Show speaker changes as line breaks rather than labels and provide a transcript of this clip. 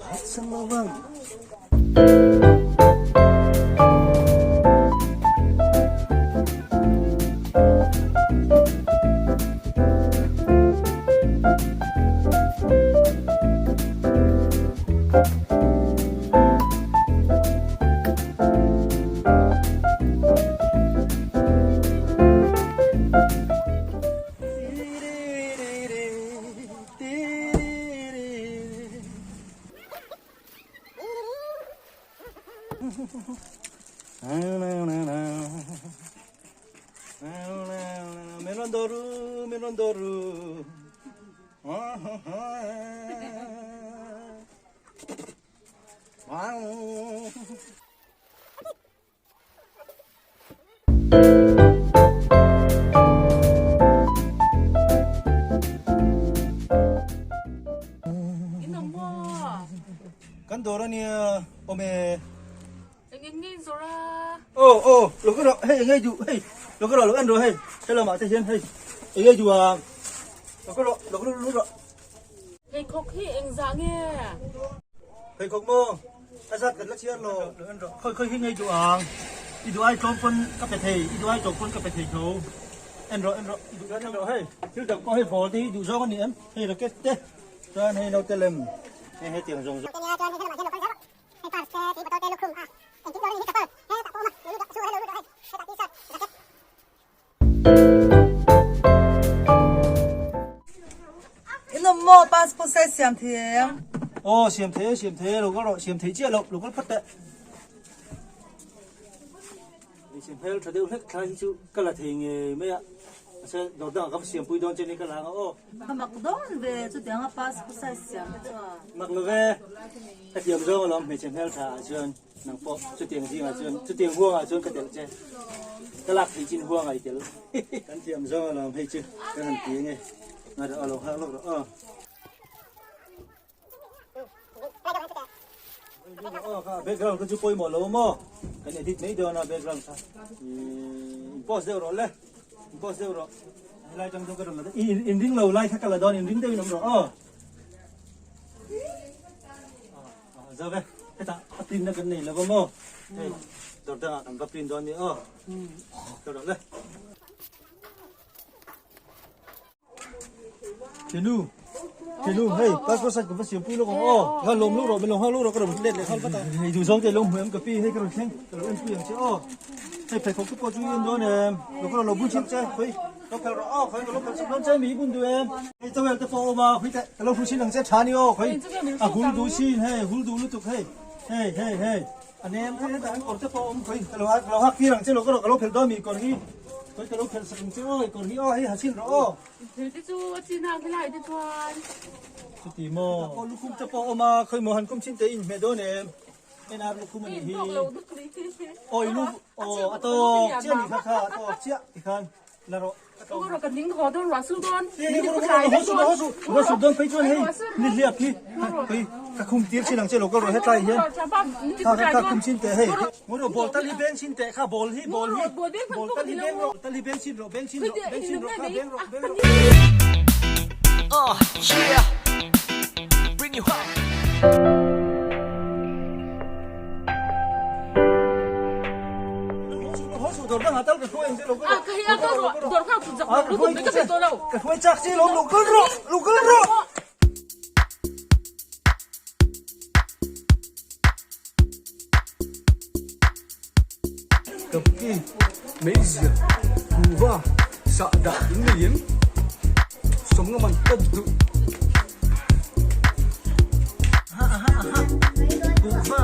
phatsan lo vang. Melondoru, melondoru.
In awm maw?
Kan dawr a nia, awm e.
Eng eng nge in zawrh a?
Aw aw, lo ka rawh, hei eng nge duh, hei lo ka rawh, lo en rawh hei, helamah te hian hei eng nge duh ang, lo ka rawh, lo ka lut rawh.
Pheikhawk hi eng zah nge?
Pheikhawk maw? A zat kan la chhiar lo. Lo en rawh. Khawi khawi hi ngei duh ang. I duh ai tlawm pawn ka pe thei, i duh ai tlawm pawn ka pe thei tho. En rawh, en rawh, i duh en rawh hei. Thil dang pawh hei ball te hi duh zawng a ni em? Hei racket te, chuan hei naute lem, hei hetiang zawng zawng.
In awm maw passport size siam thei em?
Aw siam thei e siam thei e lo kal rawh siam thei chiah lo lo kal phawt teh. Hmeichhe hmel tha deuh hlek thlai hi chu ka la thei ngei mai a mahse dawr dangah ka va siam pui dawn che ni ka la ang a aw.
Ka mak dawn ve chutianga passport size siam te chuan.
Mak lo ve ka thiam zawng alawm hmeichhe hmel tha ah chuan. Nang pawh chutiang zingah chuan chutiang huangah chuan ka telh che. Ka lak theih chin huangah i tel. Kan thiam zawng alawm hei chu ka han ti ange. Ngai rawh aw lo nghak lawk rawh aw. Aw kha background kha chu pawimawh lo maw? Kan edit mai dawn a background kha. In post deuh rawh le. In post deuh rawh. Helai tang chuan ka rawn la dawn. In ring lo lai kha ka la dawn in ring deuhin awm rawh aw. Zo ve, hetah a print na kan nei lo va maw? Hei, dawr dangah kan va print dawn ni aw. Ka rawh le. Thinu, Thinu, hei, passport size ka va siam pui lawk ang aw. Kha lawm lawk rawh, min lo nghak lawk rawh, ka rawn let leh nghal vat a. Hei duh zawng te lo hmu em ka pi, hei ka rawn thleng, ka lo en pui ang che aw. Hei pheikhawk te pawh chu i en dawn em? Lo ka rawn lo bun chhin che, khawi. Lo phel rawh aw, khawi ka lo phel chak dawn che mi bun duh em? Hei towel te pawh a awm a, khawi teh ka lo hru chin ang che tha ni aw, khawi a hul duh chin hei hul duh lutuk hei hei hei hei a nem kha hetah an kawr te pawh a awm khawi ka lo ka lo hak tir ang che lo ka rawh ka lo phel dawn mi kawr hi khawi ka lo phel sak ang che aw kawr hi aw hei ha chin rawh aw.
Thil te chu a chin ang helai te chuan.
Chuti maw. Aw lukhum te pawh a awm a, khawi maw han kum chin te i inhmeh dawn em? NR lukhum a nih hi. Aw i lu aw a tawk chiah nih kha kha a tawk chiah tikhan la rawh. Ruah sur dawn phei chuan hei ni hliap hi hei ka khum tir chin ang che lo ka rawh hetlai hian kha kha kha khum chin teh hei ngawi rawh ball tal hi beng chin teh kha ball hi ball hi ball tal hi beng rawh tal hi beng chin rawh beng chin rawh beng chin rawh kha beng rawh beng rawh. Ka hruai chak che lo, lo kal rawh, lo kal rawh.
Kapki, Meizia, Kuva, Sahdah in nei em? Sawmnga man ka duh.
Aha aha aha, Kuva.